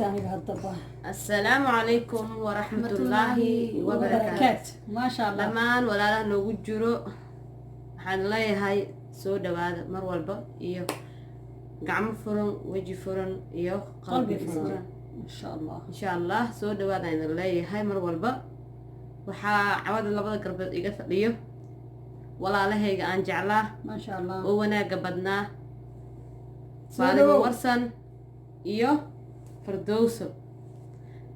Aniga haddaba. Assalaamu calaykum waraxmatullaahi wabarakaatu. Wabarakaat, maasha Allah. Dhammaan walaalaha noogu jiro waxaan leeyahay soo dhawaada mar walba iyo gacmo furan, weji furan iyo qalbi qalbi furan, furan. Insha Allah. Insha Allah, soo dhawaada idin leeyahay mar walba. Waxaa cawada labada garbeed iga fadhiyo walaalahayga aan jeclaa Maasha Allah. oo wanaaga badnaa, Soo Faadimo dhawow. Warsan iyo Fardowso.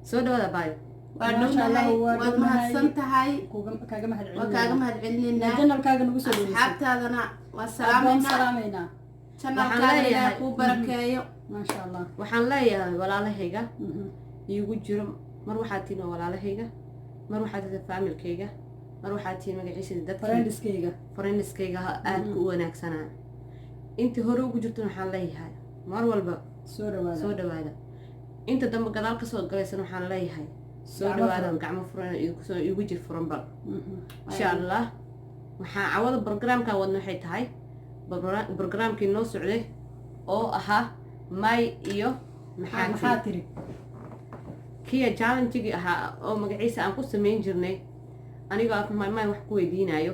Soo dhawaada, baayo. Waa Maasha Allah, dhownahay. waa Waad dhownahay. mahadsan tahay. Kaaga mahad Waa kaaga celinayna. mahad celinaynaa. Channelkaaga nagu soo dhaweysay. Asxaabtaadana waa Aad baan salaamaynaa. Salaamaynaa. Channelkaaga Waxaan Ilaahay leeyahay- kuu barakeeyo. Maasha Allah. Waxaan leeyahay walaalahayga iigu jiro, mar waxaa tihiin waa walaalahayga, mar waxaa tihiin familykayga, mar waxaa tihiin magaciisa dadkii Friendskayga. Friendskayga aadka u wanaagsanaa. Intii hore ugu jirtana waxaan leeyahay mar walba Soo dhawaada. soo dhawaada. Inta dambe gadaal kasoo galaysan waxaan leeyahay soo Gacmo dhawaada. furan. Gacmo furan soo iigu jir furan bal. Insha Allah, waxaa cawada programkan wadna waxay tahay programkii noo socday oo ahaa may iyo maxaa Maxaa tiri. tiri? Kiya challenge-gii ahaa oo magaciisa aan ku samayn jirnay, anigoo af maymay wax ku weydiinayo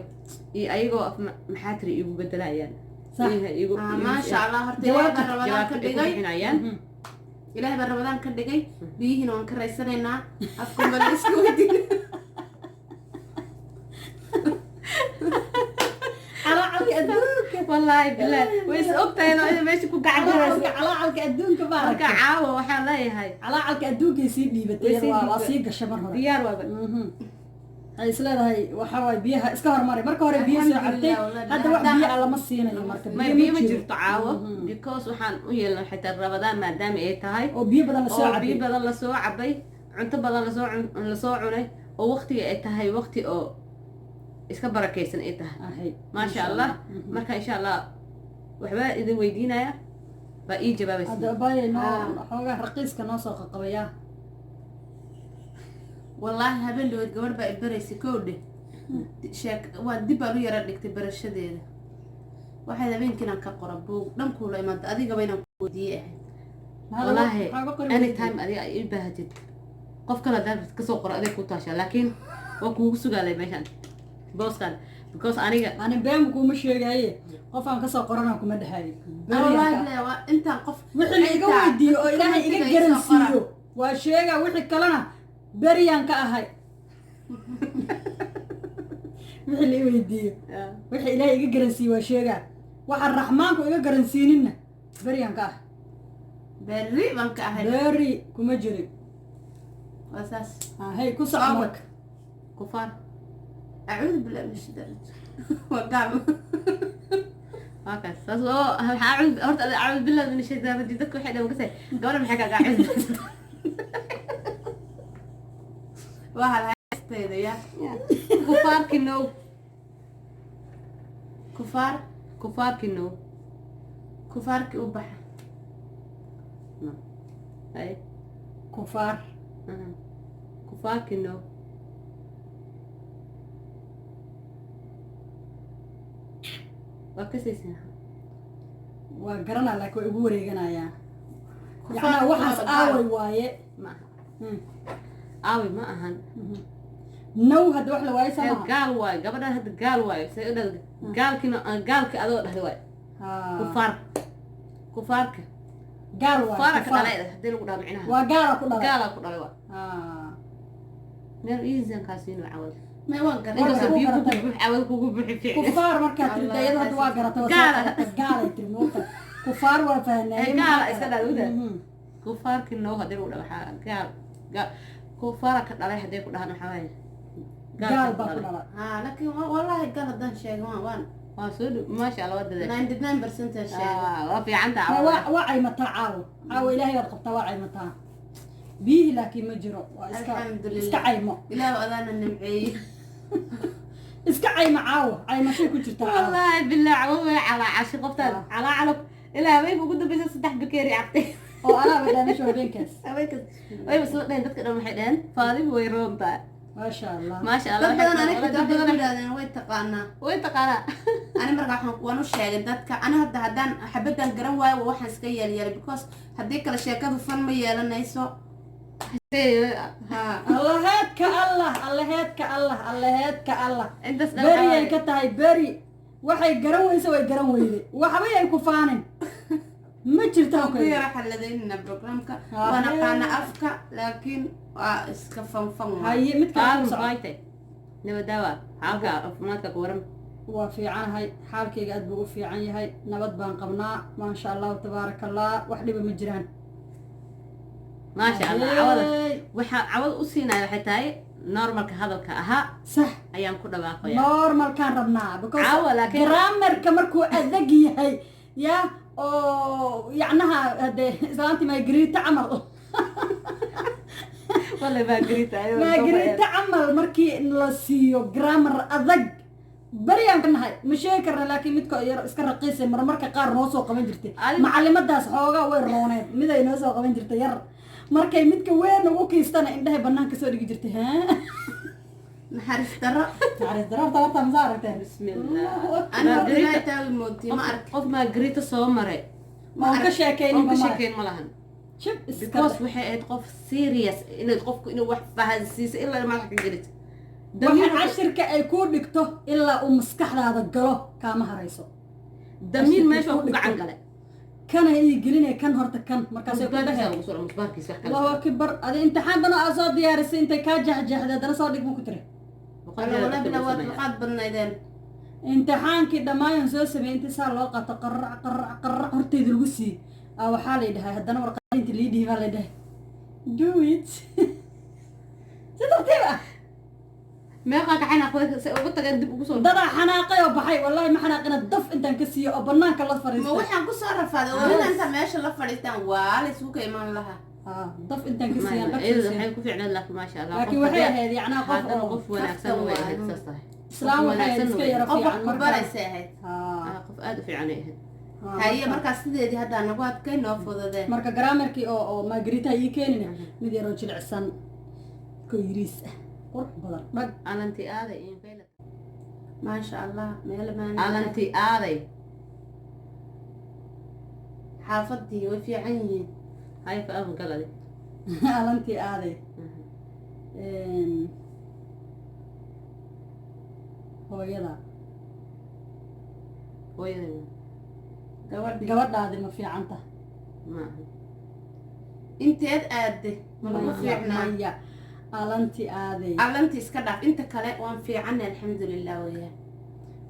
iyo ayagoo af maxaa tiri iigu bedelayaan. Sax. Maasha Allah, horta Ilaahay Jawaabta- baa Ramadaan ka Jawaabta ay ku dhigay. bixinayaan. Ilaahay baa Ramadaan ka dhigay, biyihiina waan ka raysanaynaa, afkunba la iska weydiin. Calaacalka adduunka. Wallaahi bilaahi, way is ogtahay inay meesha ku gacan garayso. Calaacalka adduunka baa Marka aragtay. caawa waxaan leeyahay Calaacalka adduunkay sii dhiibatay. Way sii waa dhiibatay. Sii gashay mar hore. Diyaar waaba. Waxay is leedahay waxaa waaye biyaha iska hormaray, marka hore biyo soo cabtay. Alxamdulillah, wallahi. Hadda wax biyo ah lama siinayo marka. May, biyo ma jirto caawo, because waxaan u yeelnay xitaa Rabadaan maadaama ay tahay oo biyo badan lasoo oo biyo cabay, badan lasoo cabay, cunto badan lasoo cunay, oo waqtiga ay tahay waqti oo iska barakaysan ay tahay. Ahay. Maasha Allah. Marka insha Allah waxbaa idin weydiinaya, baa ii jawaabaysa. Hadda abaayay noo Ah. xoogaa raqiiska noo soo qaqabayaa. Wallaahi habeen dhaweed gabadh baa i baraysay kowdhe sheek, waa dib baan u yara dhigtay barashadeeda. Waxay habeenkiinaan ka qora buug dhankuula imaada, adigaba inaan ku weydiiyey ahayd. Wallaahi Maxaa uga qori? Anytime adiga ay ii baahatid, qof kale hadaad kasoo qoro adig ku taashaa, laakiin waa kuugu sugaalay meeshan booskan because aniga Ani been kuuma sheegaye, qof aan kasoo qorana kuma dhexaayo. Wallaahi bilaahi, waa intaan qof Wixii la iga xitaa weydiiyo oo dadka Ilaahay iga commentiga isoo qora. garansiiyo waa sheega, wixii kalena beriyaan ka ahay. Wixii la i weydiiyo, wixii Ilaahay iga garansiiyo waa sheegaa, waxaan Raxmaanku iga garansiininna beriyaan ka ahay. Berri baan ka ahay. Beri kuma jirin. Waa saas. Hay, ku soco marka. Kufaar. Acuudu billahi min shaitaan rajiim, waa gaal. Waa kaas saas oo waxaa horta acuud billahi min shaytaan rajiim. Dadka waxay dhahan kasay gabadha maxay kaaga acuud. Waa halhaystayda ya. Kufaarki no. Kufaar. Kufaarki no. Kufaarkii u baxa. No. Hay. Kufaar. Kufaarki no. Waa kasaysaa. Waa garanaa, laakiin waa igu wareeganayaa. Kufaar yacnaa waxaas waa gaal. Aaway waaye. Ma aha. Aawi ma ahan. Now hadda wax la waayo Ee, sama. Gaal waayo gabadhan hadda, gaal waayo say u dhahday gaalkina gaalki adoo dhahday waayo. Kufaar, kufaarka. Gaal waaye. Kufaara ka Kufaar. dhalay hadii lagu dhaho micnaha. Waa gaala ku dhalay. Gaalaa ku dhalay waa. Meel iisan kaasiino cawad. May, waan garan. Inkastoo Waa biyo kugu garatay. buux cawad kugu buuxi fiicne. Kufaar markaa tiri iyada hadda waa garatay, waa soo Gaala. qabatay, gaalay tiri moogta, kufaar waa fahnaayey. Ee, gaala iska dhalay, wada. Kufaarki noo hadii lagu dhaho waxaa gaal gaal kufaara ka dhalay hadday ku dhahaan waxaa waaye Gaal baa ku dhalay. Haa, laakiin wallaahi gaal haddaan sheego waan Waa soo dhow, maasha Allah, waa dadaashay. 99% aan sheegay. Ah, waa fiican tahay. Ma waa waa caymataa caawo, caawo Ilaahay baad qabtaa, waa caymataa biyihii, laakiin ma jiro, waa iska Alxamdulillah. iska caymo. Ilaahu adaana nimceeyey. Iska caymo caawo, caymashay ku jirtaa caawo. Wallaahi billah, cawad way calaacashi qoftaan calaacalo ilaa haweenka ugu dambeysa saddex bakeeri cabtay. Oo anaaba dhaamisho habeenkaas. Haweenkaas way isla dhaheen, dadka dhan waxay dhaheen Faadimu way roontaa. Maasha Allah. Maasha Allah. Dad badan aniga dad xitaa waxay badan ku yidhahdeen way taqaanaa. Way taqaanaa. Ani marka waxaan waan u sheegay dadka, ani hadda haddaan xabaddan garan waayo, waa waxaan iska yeelyeelay, because haddii kale sheekadu fan ma yeelanayso. Ha. Allaheedka Allah, allaheedka Allah, allaheedka Allah. Intaas dhan. Beri ay ka tahay, beri waxay garan weyse way garan weyday, waxbay ay ku faanin ma jirto. Ku yara xaladaynana programka. Waan aqaana afka, laakiin waa iska fanfan waay. Haye, mid kale ku soco. Faayte nabadaawa, xaalka caafimaadka ku waran? Waa fiicanahay, xaalkayga aad buu u fiican yahay, nabad baan qabnaa, maasha Allahu tabaaraka Allah, wax dhiba ma jiraan. Maasha Allah. Cawada Hey, waxaa cawada u siinaya waxay tahay normalka hadalka ahaa sax ayaan ku dhawaaqaya. Normalkaan rabnaa because Caawa, laakiin- grammarka markuu adag yahay ya oo yacnaha hadee islaantii maagariita camal. Walla maagariita. Maagariita camal markii la siiyo grammar adag, beriyaan ka nahay, ma sheegi karna, laakiin midka yar iska raqiisay marmarka qaar noo soo qaban jirtay. Macalimaddaas xoogaa way rooneed, miday noo soo qaban jirtay yar, markay midka weyn ugu kiistana indhahay banaanka soo dhigi jirtay, ha. Naxariis darro. Naxariis darro horta horta masa aragteen? Bismillah. Allahu akbar. Ani horta Margarita- ilaahay taagi moodtii ma ark. Qof maagariita soo maray Ma oon ka ark. sheekaynin oon ka ma male. sheekeyn ma lahan. Shib iska. Because waxay ahayd qof serious inaad qofku inuu wax fahansiiso ilaa madaxa ka gelid. Waxa cashirka ay kuu dhigto ilaa uu maskaxdaada galo kaama harayso. Damiir Cashirka meesha waa kuu ku gacan dhigto. gale. Kana ii gelinay kan horta kan markaasay ku Musbaarkiisa dhaheen. lagu soo musbaarkiisa wax kale. Allahu akbar, adi imtixaan dhan oo aad soo diyaarisay intay kaa jeexjeexday haddana soo dhig ma ku tiri. Boqol Wala jeer wala dadka bila lagu waad sameeyaa. dulqaad badnaydeen. Imtixaankii dhamaayan soo sameeyey, intii saa loo qaato, qarrac qarrac qarrac horteyda lagu siiyey aa, waxaa la yidhahay haddana warqadinta inta lii dhiibaa la yidhahay, do it si tartiib ah. Meeqaa ka xanaaqday se uga tageen dib ugu soo? Dadaa xanaaqay oo baxay, wallahi ma xanaaqina, daf intaan ka siiyo oo banaanka la Ma fadhiistay. Waxaan kusoo rafaaday oo inta meesha la fadhiistaan waa la isugu ka imaan lahaa. Daf intaan ka siiyaan Iyada dhagsiiseen. waxay ku fiicneed, laakiin maasha Allah. Laakiin qof waxay haddii- ahayd yacnaa qof haddana oo qof wanaagsan kaftan way waa. ahayd, saas tahay. Islaam waxay ahayd iska yara Qof wax fiican ku marka. baraysay ahayd. Qof aad u fiican ay ahayd. Haye, markaas sideedii haddaa nagu adkay noo fududee. Marka grammarkii oo margaritaha ii keenina, mid yaroo jilicsan ko yiriis ah, qurux badan dhag. Alanti aaday infayla. Maasha Allah, meel maan. Alanti aaday. Xaafadii way fiican yihiin. Hay, fa ahun galadi. Alantii aaday. Hooyada. Hooyaday. Gabadhii. Gabadhaadi ma fiicanta? Ma aha. Inteed aaday ma lagu Maya, fiicnaa? Maya, alanti aaday. Alanti iska dhaaf, inta kale waan fiicanay, alxamdulilah weeyaan.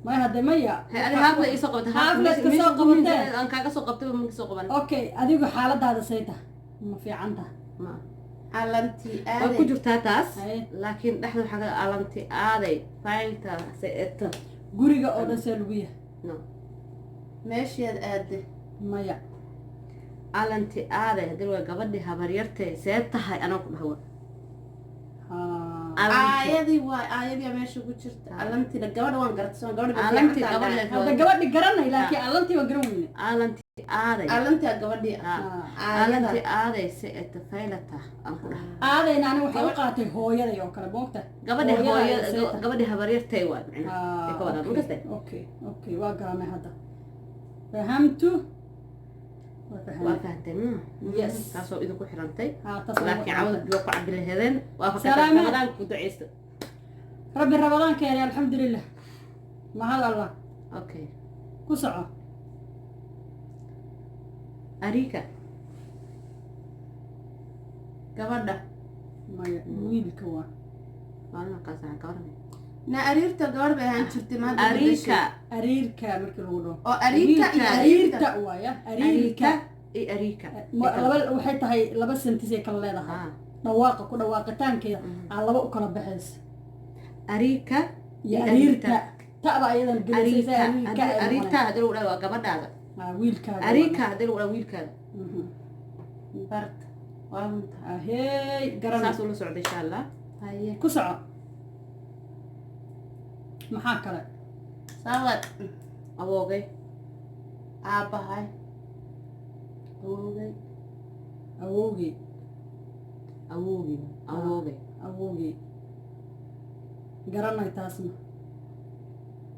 Maya, hadde maya. Hay, adi haafla iisoo qabatay. Haafla iska soo qabatee. Aan kaaga soo qabtay ma kasoo qaban. Okay, adigu xaaladaada say tahay, ma fiicanta? Ma aha. Alanti Waa ku aaday. jirtaa taas. Haye. Laakiin dhexda waxaa ka alanti aaday faylta se eta. Guriga oo dhan see lagu yahay? No. Meesheed aaday. Maya. Alanti aaday haddii waa gabadhii habaryartay see tahay anoo ku dhahawa. Aayadii waay, aayadii meesha ku jirta, alantina gabadha waan gartay, gabadha bay Alanti fiican tahay. gabadha. Hadda gabadhi garanay, laakiin alantii waan garan weyne. Alanti aaday. Alantaa gabadhii ah. Alanti aayada. Aaday se eta faylata aan ku dhahay. Aadayna ani waxay u qaatay hooyaday oo kale, moogta. Gabadhi Hooyada hooya. ay see tahay. Gabadhi habaryartay waay macnaha ay ka wadaan Okay makaste. Okay, waa garanay hadda, fahamtu waa Waa fahamay. fahanteen? Yes. Taasoo idinku xirantay. Taas waa laakiin cawada biyo ku cabi lahedeen waa fakatay. Salaamaad. Ramadaan ku duceysta. Rabbi Rabadaan keenay, alxamdulilah, mahad Allah. Okay. Ku soco. Arika. Gabadha. Maya, wiilka waa. Maalin qaas aan ka waramay. Na ariirta gabadh bay ahaan jirtay, maanta Arika. Ariirka markii lagu dhaho. Oo ariirka iyo Wiilka. ariirta. Ariirta waaya, ariirka. Arika iyo arika. Laba waxay tahay, laba sentisay kala leedahay. Dhawaaqa ku dhawaaqitaankeeda aa laba u kala baxaysa. Arika iyo iyo ariirta ta'ba ayadan gelisaysa. Arika. Ariirka ay Ariirta haddii lagu dhaho waa gabadhaada. noqonaysaa. Wiilkaaga. Arika haddii lagu dhaho wiilkaada. Barta waa runta. Ahey, garan. Saas ula socda insha Allah. Haye. Ku soco, maxaa kale? Sawad. Awoogay. Aabbahay, awowgay. Awowgii. Awowgii, awoogay. Awowgii. Garanay taasna.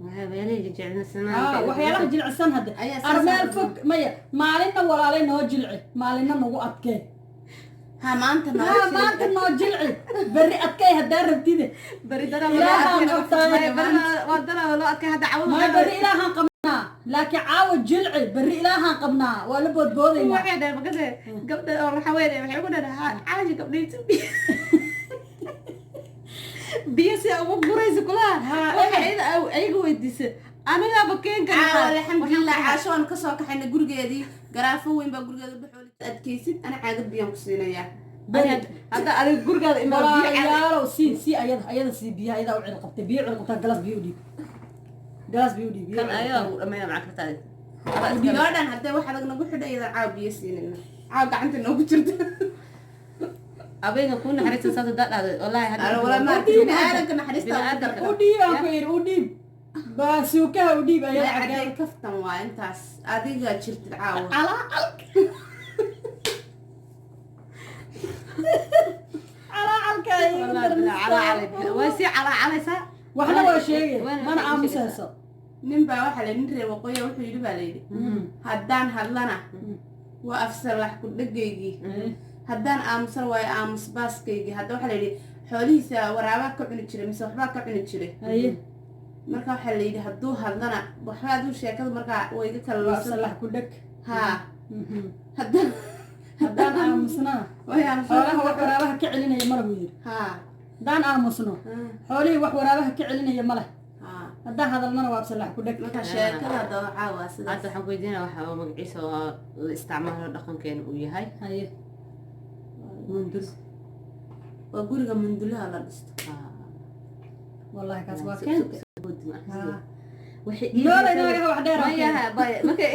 Waxyaalaha jilicsan. Ah, waxyaalaha jilicsan hadde. Ayaa saas Armeel ah. fog maya, maalinna walaalay noo jilci, maalinna nagu adkee. Ha, maanta noo. Ha, maanta noo jilci, berri adkay haddaa rabtide. Bari daraa. Ilaahaa qabtaa. Waa daraa loo adkay hadda cawada. Ma berri ilaahaan qabnaa, laakiin caawa jilci, berri ilaahaan qabnaa, waa la boodboodaynaa. Waxay dhahay makase gabdha oo raxaween waxay ugu dhahay caashi gabdhiinta biyo si ugu guraysa kulaha. Ha, waxay ayaga weydiisay anagaaba keen Caawa karnaa. Alxamdulilah, caasho waan kasoo kaxayna gurigeedii. Garaafo weyn baa gurigeeda dhexooli. Adkaysid, ana caagad biyaan ku siinayaa. Hadda adiga gurigaada imaa biyo caadi. Walaalayaalow, sii ayada sii biyaha, ayadaa u cil qabtay, biyo cil qabtaa. Galaas biyo u dhiib, galaas biyo u dhiib, biyo Kan cil qabtaa. ayagaa lagu dhameeya macag kartaa. Gabadhan haddee wax adag nagu xidha, iyadan caawa biyo siinayna, caawa gacanta noogu jirta. Abeenka kuu naxariista saas hadaa dhahday, wallaahi hadda. Ala, walaa ma Dhiib. bini'aadanka naxariista. Bini'aadanka. U dhiib aan ku yidhi, u dhiib baasuukaha, u dhiib ayada. Cadeen Cagada. Kaftan waa intaas, adiga jirtid caawa. Calaacalka, calaacalka igu Wallaahi bilaa darmistaa. calaa waa sii calaacalaysaa. Waxna waa sheegay. Waana mana waxay aamusayso. Nin baa waxaa la nin reer waqooyi wuxuu yidhi baa layidhi, haddaan hadlana waa afsalax ku dhegaygii, haddaan aamusan waayo aamus baaskaygii. Hadda waxaa layidhi xoolihiisa waraabaa ka cuni jiray mise waxbaa ka cuni jiray. Haye. Marka waxaa layidhi hadduu hadlana waxba aduu sheekadu markaa way iga kala Waa luusan. afsalax ku dheg. Haa, haddaan Haddaan aamusnana way aamusan. Xoolaha wax waraabaha ka celinaya male buu yidhi. Haa. Haddaan aamusno xoolihii wax waraabaha ka celinaya male. Haa. Haddaan hadalnana waa afsalax ku dheg. Marka sheekada haddaba caawa sidaas. Hadda waxaan ku weydiinaya waxa oo magaciisa oo la isticmaalo dhaqankeena uu yahay. Haye. Mundul. Waa guriga mundulaha la dhisto. Wallahi kaas waa keentay. Haa. Waxay Noolay naagaha wax dheer aan Mayaha bay marka.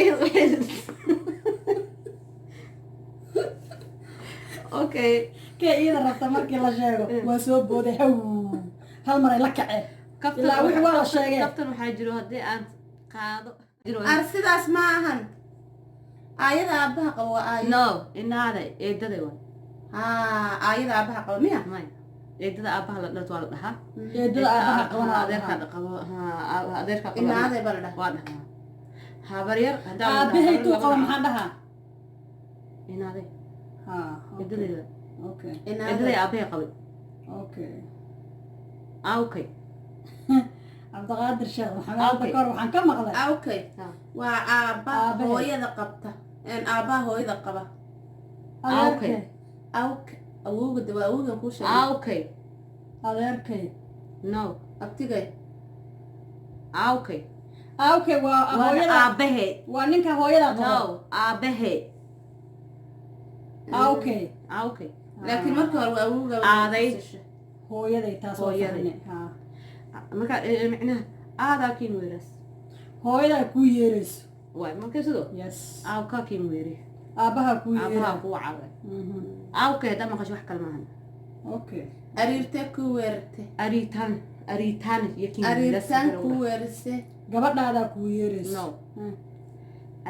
Okay. Kee iyada rabta markii la sheego waa soo booday, haw, hal mar ay la kaceen. Kaftan. Ilaa wixii waa la sheegay. Kaftan waxaa jiro haddii aan qaado jiro. Ar, sidaas ma ahan, aayada aabbaha qaba waa aayad. No, inaada eedaday waay. Haa, aayada aabbaha qaba miya? Maya, eedada aabaha la dhalto waa la dhahaa. Eedada aabaha qabana waa Adeerka dhahaa. qabo, haa, adeerka qabo. Inaaday baa la dhahaa. Waa dhahaa habaryar hadaa. Aabahay tuu qaba maxaan dhahaa? Inaaday. Haa. Eedadayda. Okay. Eedaday Inaaday. aabahay qabay. Okay. Awkay. Cabdiqaadir Sheekh Maxamed hadda Okay. kahor waxaan ka maqlay. Okay. Ah. Waa aabba Aabbahay. hooyada qabta aabbaha hooyada qaba. Adeerkay. Awk awowga de waa awowgan kuu sheegay. Awkay. Adeerkay. No. Abtigay. Awkay. Okay, waa Waana hooyada. aabahe. Waa ninka hooyada qaba. No, aabahe. Okay. Awkay. Laakiin marka hore waa awowga. Aaday. Hooyaday taas oo Hooyaday. fahne haa. Marka micnaha aadaa kiin weeraas. Hooyadaa kuu yeerayso. Waay marka sidoo. Yes. Aawkaa kiin weeri. Aabbaha kuu Aabaha yeeray. kuu caway. Aawkay haddaa maqasho wax kale maahan. Okay. Ariirte ku weerarte. Ariitaan, ariitaan iyo kiin weeraas. Ariirtaan ku weerase. Gabadhaadaa kuu yeerayso. No.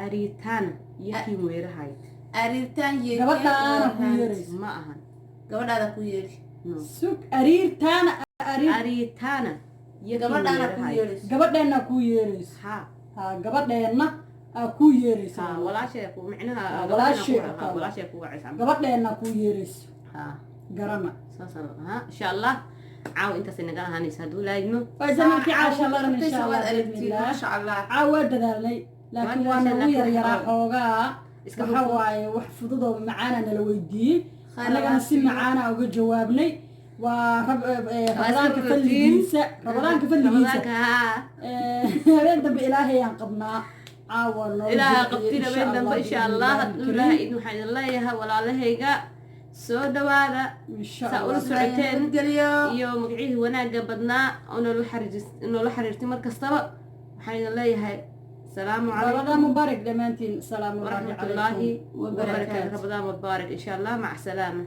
Ariitaan iyo kiin weerahayd. Ariirtaan yeekee. Gabadhaana kuu yeerayso. Ma ahan. Gabadhaada ku yeeri. No. Sug, ariirtaana ariir. Ariitaana iyo kiin Gabadhaana ku weerahayd. yeerayso. Gabadheenna kuu yeerayso. Ha. Ha, gabadheenna aa kuu yeerayso. Ha, walaashay ku micnaha. Ha, walaashay ha, ku- walaashay ku wacaysa. Gabadheenna kuu yeerayso. Ha. Garana. Saas ha, insha Allah caawa intaasay naga ahaanaysa hadduu laayidmo. Waa zamankii caasha laran, insha Allah. Waad aragtiin. Biidnillah. Maasha Allah. Caawa waa dadaalnay, laakiin Waa waa nagu dadaalnay, yaryaraa laakiin xoogaa. Iska Waxa fudud. waaye wax fudud oo macaana nala weydiiyey. Khayr Annagana Allah si siiyo. macaana uga jawaabnay. Waa Waa iska Ramadaanka rotiin. fadligiisa, Ramadaanka fadligiisa. Ramadaanka, haa. Habeen dambe Ilaahayaan qabnaa caawa noo Ilaaha jilciyo, qabtiin insha habeen dambe Allah, insha Allah biidnillaahi hadduu ilaaha kariim. idin waxaan idin leeyahay walaalahayga soo dhawaada. Insha Saa ula Allah. socoteen. Nabadgelyo. Iyo magacihii wanaagga badnaa oo noola xiriirtay mar kastaba waxaan idin leeyahay salaamu Ramadaan calaykum mubaarak dhammaantiin, salaamu waraxmatullaahi calaykum wabarakaatu. Ramadaan mubaarak insha Allah, maca salaama.